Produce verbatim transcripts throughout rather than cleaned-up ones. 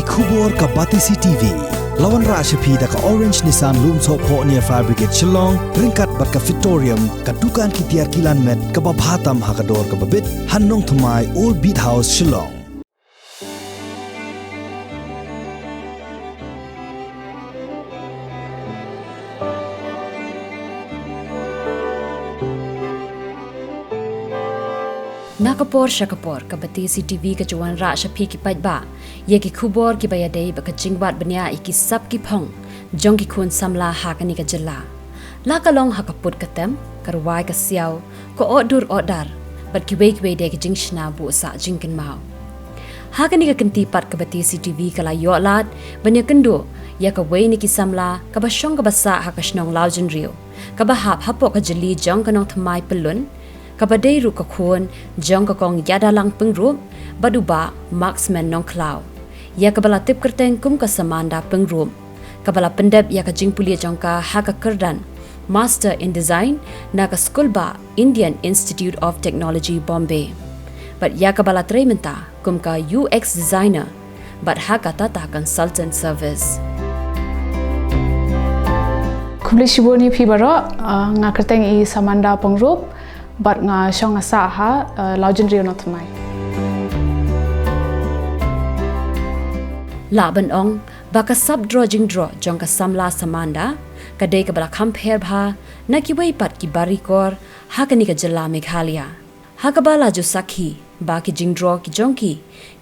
Khubor ka Batesi T V. La wanrah sha phi da ka Orange Nissan Lumsohphoh near Fire Brigade Shillong, ryngkat bad ka Fitorium, ka dukan ki tiar kilan met kaba bha tam ha ka dor kaba bit, ha Nongthymmai Old Beat House Shillong. Na ka por sha ka por, ka Batesi T V ka ju wanrah sha phi ki paidbah ïa ki khubor kiba ïadei bad ka jingwad bniah ïa ki sap ki phong jong ki khun samla ha kane ka jylla. La ka long ha ka put ka tem, ka rwai ka siaw, ka ohdur ohdar, bad kiwei kiwei de ki jingshna buh sah jingkynmaw. Ha kane ka kynti pat ka Batesi T V ka la ïoh lad ban ïakynduh ïa kawei na ki samla kaba shong kaba sah ha ka shnong Lawjynriew, kaba hap hapoh ka jylliew jong ka Nongthymmai Pyllun, kaba dei ruh ka khun jong ka Kong Ïadalang Pyngrope bad u Bah Marksman Nongkhlaw, ïa kaba la tip kyrteng kum ka Samanda Pyngrope, kaba la pyndep ïa ka jingpule jong ka ha ka kyrdan Master in Design na ka skulbah Indian Institute of Technology, Bombay, bad ïa kaba la trei mynta kum ka U X designer bad ha ka Tata Consultant Service. Khublei shibun ïa phi baroh, ah, nga kyrteng i Samanda Pyngrope, bad nga shong nga sah ha, ah, Lawjynriew Nongthymmai. Lah ban ong ba ka sap draw jingdraw jong ka samla Samanda ka dei kaba la kham pher bha na kiwei pat ki barikor ha kane ka jylla Meghalaya, ha kaba la ju sakhi ba ki jingdraw ki jong ki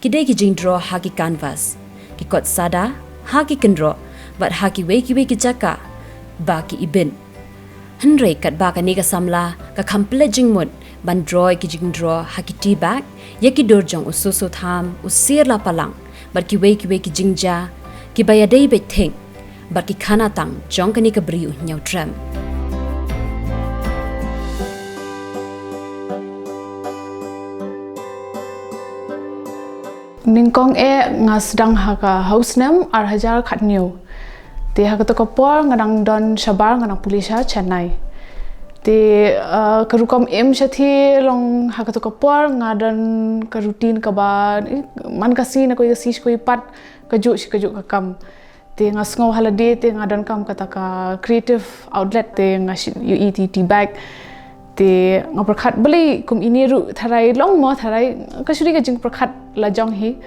ki dei ki jingdraw ha ki canvas, ki kot sada, ha ki kynroh, bad ha kiwei kiwei ki jaka ba ki ibit. Hynrei katba kane ka samla ka kham pynleit jingmut ban draw ïa ki jingdraw ha ki tea bag, ïa ki dur jong u soso tham, u sir la palang, bad kiwei kiwei ki jingjia kiba ïadei beit thik bad ki khana tang jong kane ka briew hynñiewtrep. Nyngkong eh nga sdang ha ka, ha u snem ar hajar khathynñiew. Te ha kato ka por nga dang don shabar, nga dang pule sha Chennai. Te, ah, ka rukom im shathie long ha kato ka por nga don ka routine kaba, eh, man ka sngi na kawei ka sngi sha kawei pat kajuh shi kajuh ka kam. Te nga sngew ha lade te nga donkam kata ka creative outlet, te nga shim ïa i tea bag. Te nga pyrkhat balei kum ine ruh, tharai long mo, tharai, ka shu dei ka jingpyrkhat la jong hi.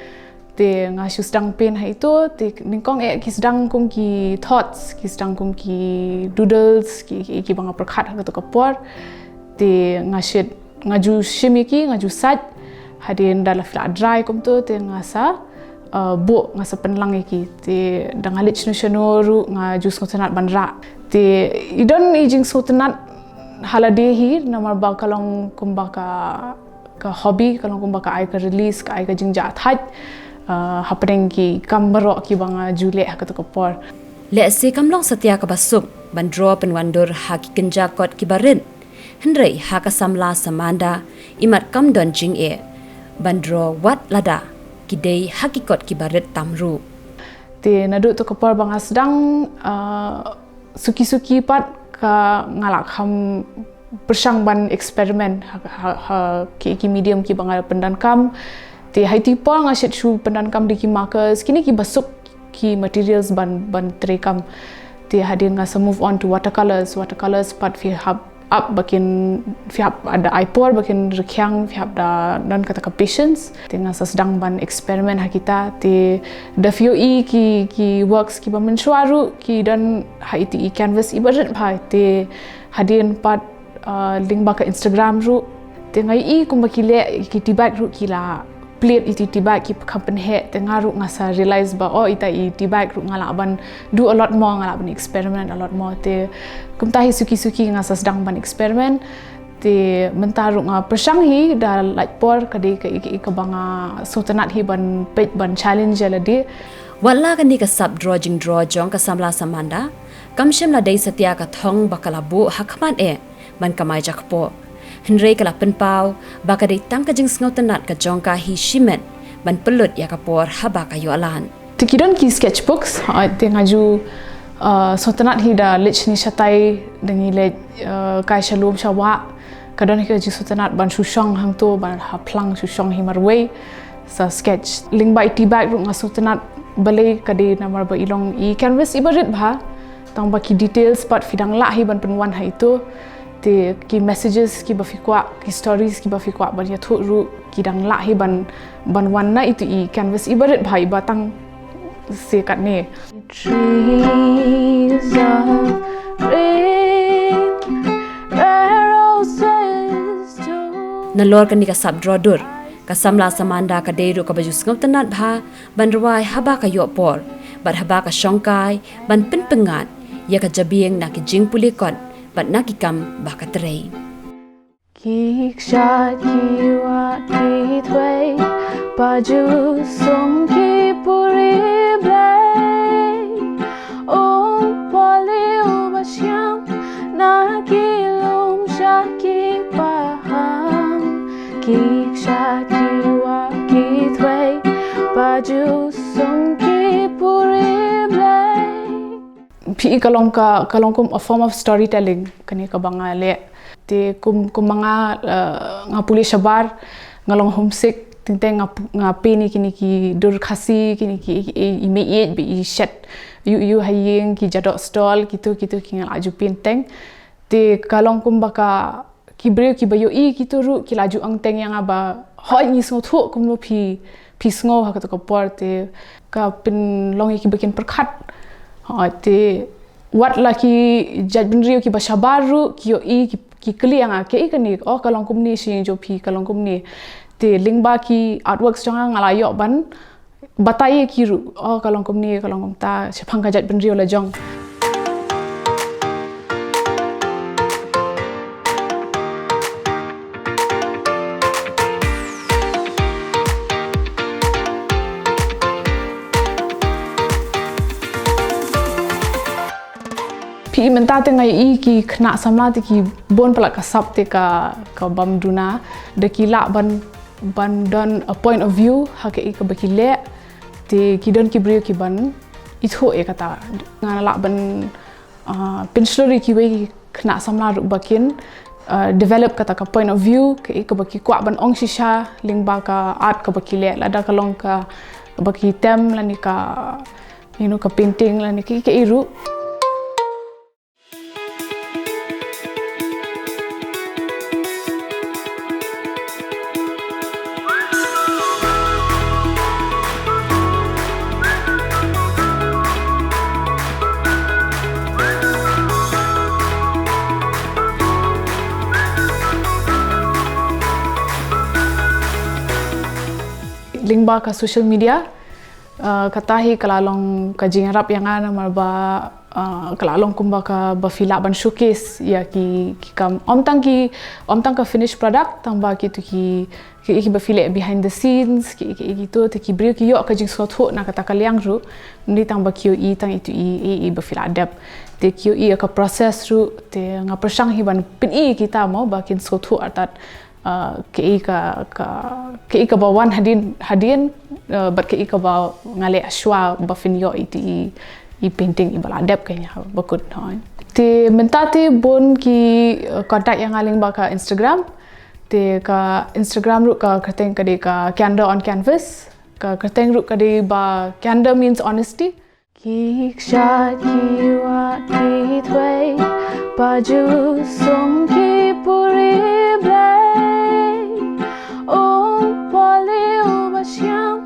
Te nga shu sdang pen ha ito, te nyngkong eh ki sdang kum ki thoughts, ki sdang kum ki doodles, ki, ki, kiba nga pyrkhat ha kato ka por. Te nga shit, nga ju shim ïa ki, nga ju sait. Hadien da la phi la dry kumto te nga sa, uh, buh, nga sa pynlang ïa ki. Te da nga leit shano shano ruh nga ju sngewtynnat ban rah. Te i don i jingsngewtynnat ha lade hi, namar ba ka long kumba ka, ka hobby, ka long kumba ka ai ka release, ka ai ka jingjahthait, uh, hapdeng ki kam baroh kiba nga ju leh ha kato ka por. Lehse kam long satia kaba suk ban draw pynwandur ha ki kynja kot kiba rit. Hynrei ha ka samla Samanda, imat kam don jingeh ban draw wat lada ki dei ha ki kot kiba rit tam ruh. Te naduh to ka por ba nga sdang, ah, suki suki pat ka nga la kham pyrshang ban experiment ha, ha, ha ki, ki medium kiba nga pyndonkam. Te ha ito i por nga shait shu pyndonkam da ki markers, kine kiba suk ki materials ban, ban treikam. Te hadien nga sa move on to watercolors. Watercolors pat phi hap ap ba kin, phi hap da ai por ba kin rkhiang, phi hap da don kata ka patience. Te nga sa sdang ban experiment ha kita, te da phi ïohi ki, ki works kiba mynshuwa ruh ki don ha ito i canvas iba rit bha. Te hadien pat, ah, lyngba ka Instagram ruh. Te nga ïohi kumba ki leh ki tea bag ruh ki la plie ïa ki tea bag ki kham pynheh, te nga ruh nga sa realize ba, oh, ita i tea bag ruh nga lah ban do a lot more, nga lah ban experiment a lot more. Te kumta hi suki suki nga sa sdang ban experiment. Te mynta ruh nga pyrshang hi da lait por, ka dei ka, ka, kaba nga sngewtynnat hi ban peit, ban challenge ïa lade. Wat la kane ka sap draw jingdraw jong ka samla Samanda kam shym la dei satia ka thong ba ka la buh ha khmat eh ban kamai jakpoh. Hynrei ka la pynpaw ba ka dei tang ka jingsngewtynnat ka jong ka hi shimet ban pynlut ïa ka por haba ka ïoh lad. Te ki don ki sketchbooks, ha, te nga ju, uh, sngewtynnat hi da leit shane shatai, da ngi leit, uh, kai sha lum sha wah. Ka don hi ka jingsngewtynnat ban shu shong hangto, ban ha phlang shu shong hi marwei, sa sketch. Lyngba i tea bag ruh nga sngewtynnat Balei ka dei namar ba i long i canvas iba rit bha. Tang ba ki details pat phi dang lah hi ban pynwan ha itu. Te ki messages kiba phi kwah, ki stories kiba phi kwah ban ïathuh ruh ki dang lah hi ban, ban wan na itu i canvas iba rit bha iba tang se katne. Trees of green, red roses too. Nalor kane ka sap draw dur, ka samla Samanda ka dei ruh kaba ju sngewtynnat bha ban rwai haba ka ïoh por bad haba ka shongkai ban pynpyngngad ïa ka jabieng na ki jingpule kot bad na ki kam ba ka trei. Ki kshaid ki wah ki thwei, pa ju sum ki puri blei. Um poli uba shiang na ki lum sha ki pahang. Ki kshaid ki wah ki thwei, pa ju sum ki puri blei. Phi i ka long ka, ka long kum a form of storytelling kane kaba nga leh. Te kum, kum ma nga, eh, nga pule shabar, nga long homesick, teng teng nga, nga pyn ïa kine ki dur Khasi, kine ki, i, i, i mei ïeit ba i shet ïuh ïuh ha ïing, ki jadok stall, kitu, kitu ki nga la ju pyn teng. Te ka long kum ba ka, ki briew kiba ïohi kitu ruh ki la ju ong teng ïa nga ba, hooid ngi sngewthuh kumno phi, phi sngew ha katu ka por, te ka pynlong ïa ki ba kin pyrkhat. Hooid, te wat la ki jaitbynriew kiba shabar ruh ki ïohi, ki, ki kylli ïa nga, kaei kane, oh ka long kumne, shi jong phi ka long kumne. Te lyngba ki artworks jong nga nga la ïoh ban batai ïa ki ruh, oh ka long kumne, ka long kumta shaphang ka jaitbynriew la jong. Phi i mynta te nga i ki khynnah samla te ki bun palat ka sap te ka, ka bam duna, da ki lah ban, ban don a point of view ha kaei kaba ki leh. Te ki don ki briew ki ban ithuh ïa kata. Nga lah ban, ah, pynshlur ïa kiwei ki khynnah samla ruh ba kin, ah, develop kata ka point of view, kaei kaba ki kwah ban ong shisha lyngba ka art kaba ki leh, lada ka long kaba ki tem lane ka, you know, ka painting lane kaei kaei ruh. Lyngba ka social media, ah, kata hi ka la long ka jingïarap ïa nga namar ba, ah, ka la long kumba kaba phi lah ban showcase ïa ki, ki kam. Ym tang ki, ym tang ka finished product, tang ba kitu ki, ki, kiba phi leh behind the scenes, ki, ki, kitu, te ki briew ki ïoh ka jingsngewthuh na kata ka liang ruh. Ym dei tang ba ki ïohi tang itu i, i, iba phi la dep. Te ki ïohi ïa ka process ruh, te nga pyrshang hi ban pyni ïa kita mo ba kin sngewthuh artat, ah, kaei ka, ka, kaei kaba wan hadien, hadien, ah, bad kaei kaba nga leh shuwa ba phin ïoh itu i, i painting iba la dep kane ha bakut, hooid. Te mynta te bun ki, ah, contact ïa nga lyngba ka Instagram. Te ka Instagram ruh ka kyrteng ka dei ka Candor on Canvas. Ka kyrteng ruh ka dei ba candor means honesty. Ki kshaid ki wah ki thwei, pa ju sum ki puri blei. Um poli uba shiang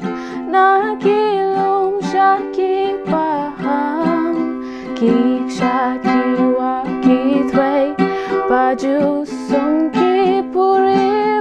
na ki lum sha ki pahang. Ki kshaid ki wah ki thwei, pa ju sum ki puri